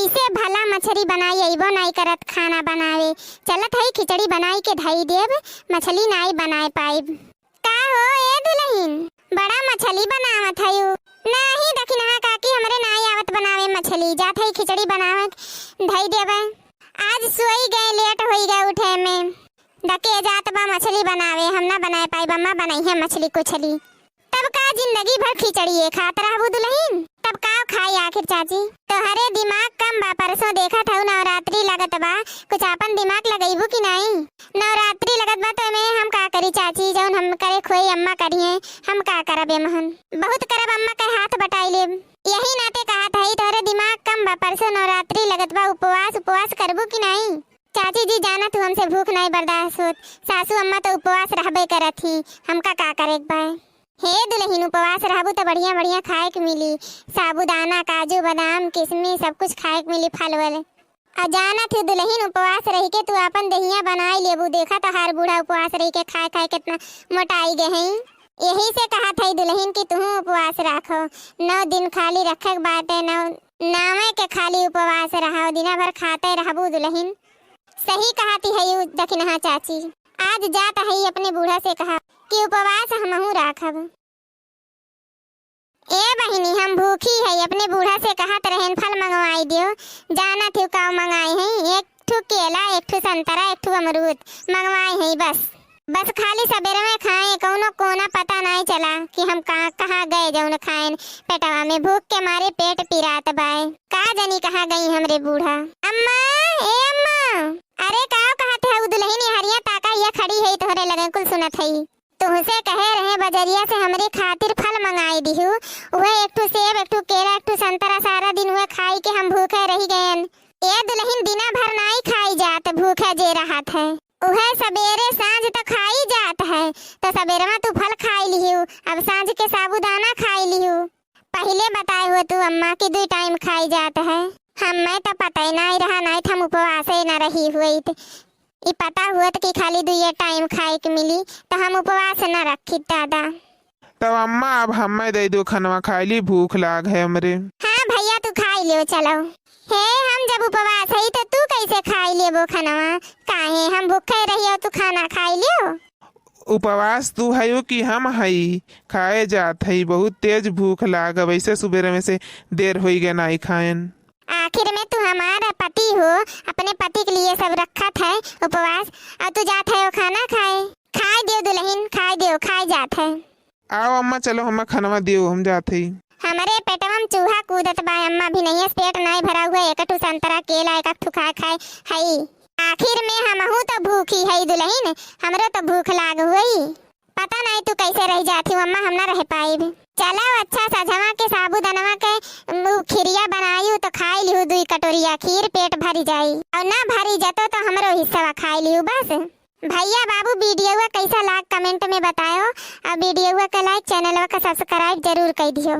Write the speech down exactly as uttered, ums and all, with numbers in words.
इसे भला मछरी बनाई अइबो नाई करत खाना बनावे। चलत हई खिचड़ी बनाई के धई देब, मछली नाई बनाए पाइब। का हो ए दुलहिन, बड़ा मछली बनावत हयू। नाही दखिनहा काकी, हमरे नाई आवत बनावे मछली, जात हई खिचड़ी बनावे धई देबे। आज सोई गए, लेट होई गए उठे में। डके जात बा मछली बनावे, हम ना बनाए पाइब, अम्मा बनइहे मछली कुछली। तब का जिंदगी भर खिचड़िए खात रहबू दुलहिन? तब का खाई आखिर चाची? तोहरे दिमाग कम बा, परसों देखत हऊ नवरात्रि लगत बा, कुछ आपन दिमाग लगइबू कि नाई? नवरात्रि लगत बा तो एमे हम का करी चाची, जउन हम करे खोई अम्मा करिहे, हम का करब एमहन? बहुत करब, अम्मा के हाथ बटाई लेब। यही नाते कहत हई तोहरे दिमाग कम बा, परसों नवरात्रि लगत बा, उपवास उपवास करबू कि नाई? चाची जी, जाना तू हमसे भूख नाई बर्दाश्त होत। सासू अम्मा तो उपवास रहबे करत ही, हमका का करे के बा? हे दुलहिन, उपवास रहबू तो बढ़िया बढ़िया खाए के मिली, साबूदाना, काजू, बादाम, किशमिश, सब कुछ खाए के मिली, फल वल। आ जाना थी दुलहिन, उपवास रही के तू आपन देहिया बनाई लेबू। देखा तोहार बूढ़ा उपवास रही के खाए खाए कितना मोटाई गए हैं। यही से कहत हई दुलहिन कि तुहूँ उपवास राखो, नौ दिन खाली रखे के बाटे, नौ नामे के खाली उपवास रहो, दिना भर खाते रहबू दुलहिन। सही कहती है यू दखिनहा चाची। आज जात है अपने बूढ़ा से कहा कि उपवास हमहू राखब। ए बहिनी, हम भूखी है, अपने बूढ़ा से कहत रहेन फल मंगवाई दियो। जानत हो का मंगाई है? एक ठो केला, एक ठो संतरा, एक ठो अमरूद मंगवाई है बस। बस खाली सबेरे में खाए, कउनो कोना पता नाई चला कि हम कहाँ, कहाँ गए जउन खाएन। पेटवा में भूख के मारे पेट पिरात बाय। का जानी कहाँ गई हमरे बूढ़ा। अम्मा, ए अम्मा, अरे का कहत है उ दुलहिन, हरिया ताका, ये खड़ी है तोहरे लगे, कुल सुनत है। तुहसे कहे रहे बजरिया से हमरे खातिर फल मंगाई दिहू, उहे एक ठो सेब, एक ठो केला, एक ठो संतरा, सारा दिन उहे खाई के हम भूखे रही गएन। ए दुलहिन, दिना भर नाई खाई जात, भूखे जे रहत है। उहे सबेरे साँझ त खाई जात है, त सबेरवा तू फल खाई लिहू, अब साँझ के साबूदाना खाई लिहू। पहिले बताए हुए तू अम्मा कि दुई टाइम खाई जात है। हम्मे त पता ही नाई रहा, नाई त हम उपवासे न रही हुइत। ई पता हुअत कि खाली दुइये टाइम खाए के मिली, त हम उपवास न रखी दादा। तब अम्मा, अब हम्मे दे दो खनवा, खाई ली, भूख लाग है हमरे। हाँ भैया, तू खाई लियो, चलो। हे, हम जब उपवास हई, त तू कैसे खाई लेबो खनवा? काहे हम भूखे रही और तू खाना खाई लियो? उपवास तू हयू कि हम हई? खाए जात हई, बहुत तेज भूख लाग, वैसे सुबेरे में से देर होई गए नाई खाएन। आखिर में तू हमार पति हो, अपने पति के लिए सब रखत है उपवास, और तू जात है वो खाना खाए। खाए दियो दुलहिन, खाए दियो, खाए जात है। आओ अम्मा, चलो हम्मा खनवा दियो, हम जात हई। हमरे पेटवा में चूहा कूदत बा अम्मा, भी नहीं पेट नाई भरा हुआ, एक ठो संतरा केला एक ठो खाए खाए हई। आखिर में हमहू तो भूखी हई दुलहिन, हमरो तो भूख लाग हुई। पता नाई तू कैसे रह जात हू अम्मा, हम ना रह पाइब। चलो अच्छा, सझवा के साबूदनवा के उ खिरिया बनायू तो खाई लिहू दुई कटोरिया खीर, पेट भरी जाई। और ना भरी जतो तो हमरो हिस्सा खाई लिहू बस। भैया बाबू, वीडियोवा कैसा लाग comment में बतायो, और वीडियोवा के like, चैनलवा का subscribe जरूर कर दियो।